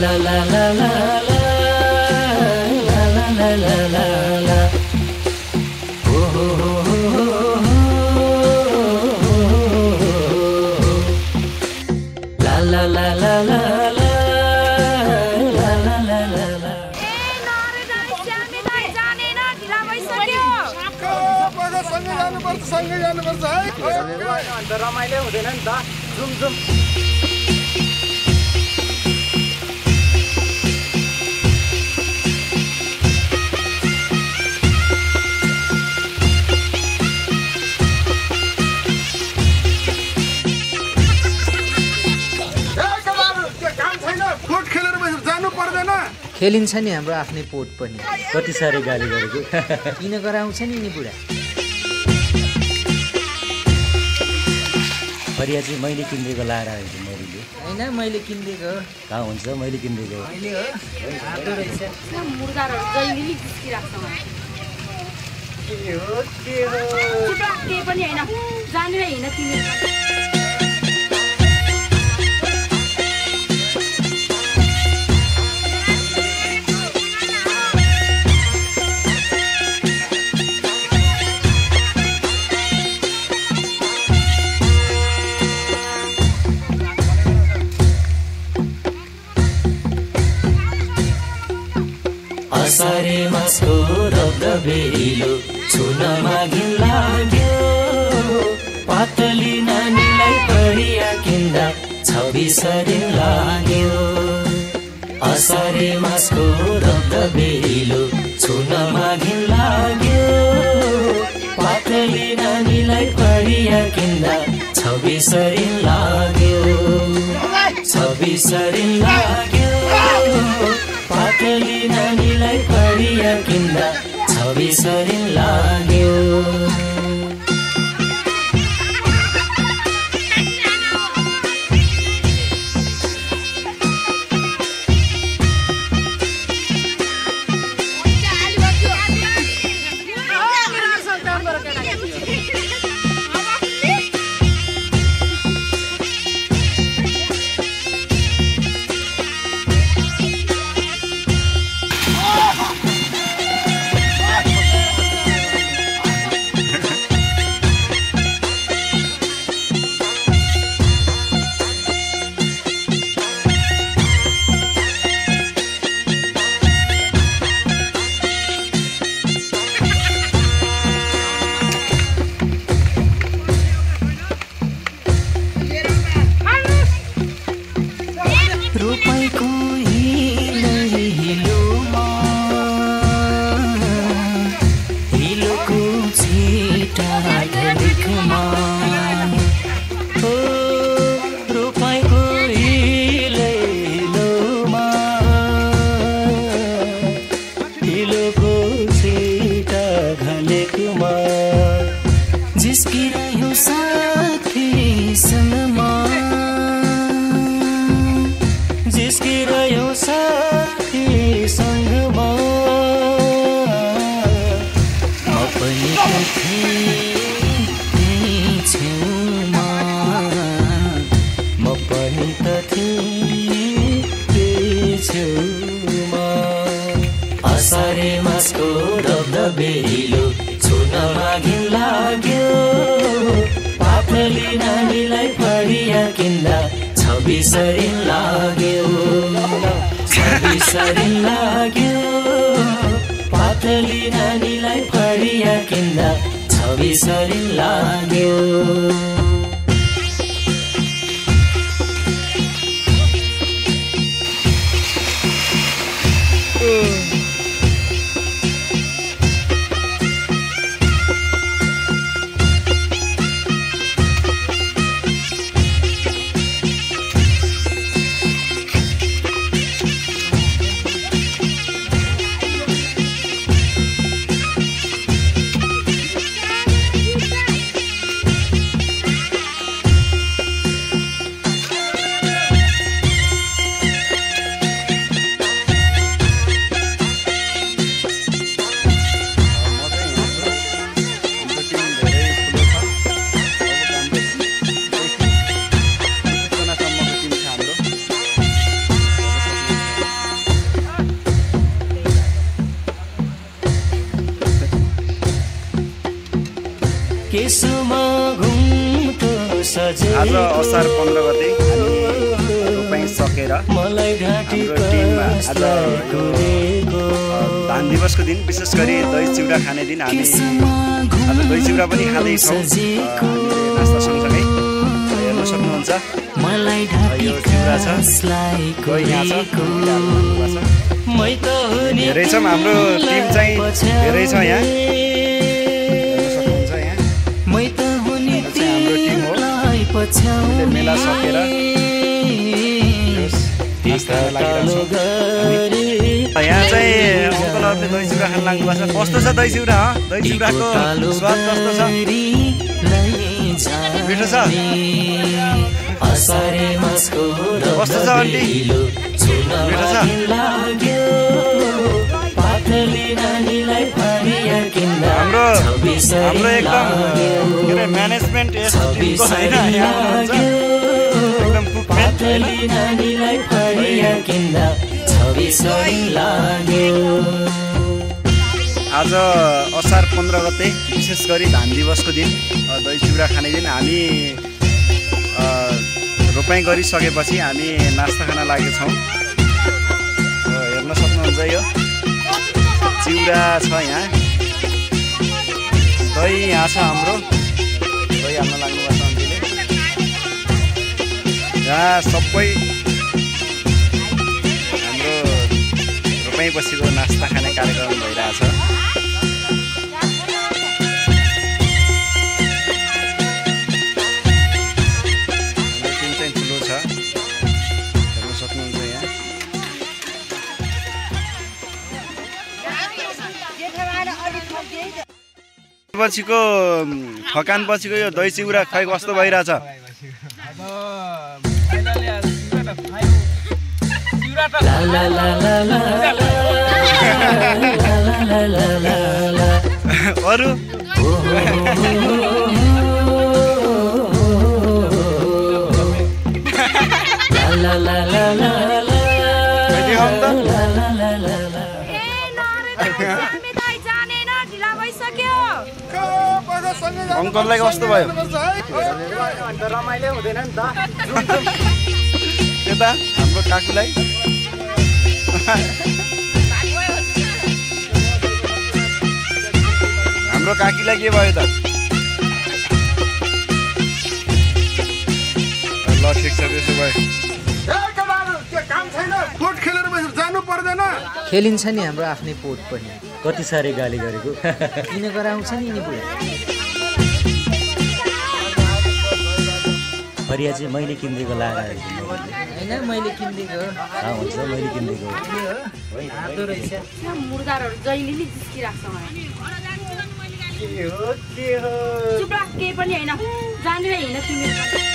la la la la la la la la la la la oh oh oh la la la la la la la la la la la सँगै जानुपर्छ है अन्त रमाइलो हुँदैन नि त zoom zoom खेलिन्छ नि हाम्रो आफ्नै पोट पनि कति साह्रै गाली गरेको किन गराउँछ नि बुढा फरिया चाहिँ मैले किनिदिएको लाएर आएको मैले होइन मैले किनिदिएको कहाँ हुन्छ मैले किनिदिएको अहिले हो राम्रो रहेछ मुर्दाहरू जहिले नि जिस्किरहेको छ केही पनि होइन जानेर हिँड तिमी असारे मासको रगबेरिलो छुन मागिन लाग्यो पातली नानीलाई परिया किन्दा छबिसरी लाग्यो असारे मासको रगबेरिलो छुन मागिन लाग्यो पातली नानीलाई परिया किन्दा छबिसरी लाग्यो छबिसरी लाग्यो पातली नानीलाई परिया किन्दा छबिसरी लाग्यो जिस्किरह्यो साथी सनमा जिस्किरह्यो साथी सँगमा म पनि छेउमा म पनि त थिएँ छेउमा असारे मासको रगबेरिलो छुन मागिन लाग्यो पातली नानीलाई परिया किन्दा छबिसरी लाग्यो छबिसरी लाग्यो पातली नानीलाई परिया किन्दा छबिसरी लाग्यो आज असार 15 गते हामी रोपाइँ सकेर हाम्रो टिममा आज धान दिवसको दिन विशेष गरी दही चिउरा खाने दिन हामी आज दही चिउरा पनि खाँदैछौँ नास्ता सँगसँगै हेर्न सक्नुहुन्छ यो चिउरा छ दही यहाँ छ धेरै छौँ हाम्रो टिम चाहिँ धेरै छ यहाँ हेर्न सक्नुहुन्छ यहाँ हाम्रो टिम हो मेला सकेर यहाँ चाहिँ अङ्कलहरूले दही चिउरा खान लाग्नु भएको छ कस्तो छ दही चिउरा दही चिउराको स्वाद कस्तो छ मिठो छ कस्तो छ आन्टी मिठो छ हाम्रो एकदम के अरे म्यानेजमेन्ट यस टिमको होइन यहाँ एकदम कुकमेट आज असार 15 गते विशेष गरी धान दिवसको दिन दही चिउरा खाने दिन हामी रोपाइँ गरिसकेपछि हामी नास्ता खान लागेका छौँ हेर्न सक्नुहुन्छ यो चिउरा छ यहाँ दही यहाँ छ हाम्रो दही हाल्न लाग्नु भएको छ आन्टीले यहाँ सबै हाम्रो रोपाइँ पछिको नास्ता खाने कार्यक्रम भइरहेछ हाम्रो टिम चाहिँ ठुलो छ हेर्न सक्नुहुन्छ यहाँ पछिको थकान पछिको यो दही चिउरा खै कस्तो भइरहेछ अरू अङ्कललाई कस्तो भयो रमाइलो हुँदैन नि त त्यता हाम्रो काकुलाई हाम्रो काकीलाई के भयो त ल ठिक छ त्यसो भए खेलिन्छ नि हाम्रो आफ्नै पोट पनि कति साह्रै गाली गरेको किन गराउँछ नि बुढा फरिया चाहिँ मैले किनिदिएको लाएर होइन मैले किनिदिएको हुन्छ मैले किनिदिएको रातो रहेछ मुर्दारहरू जहिले नि जिस्किरहेको छ मलाई चुप राख केही पनि होइन जाने हिँड तिमी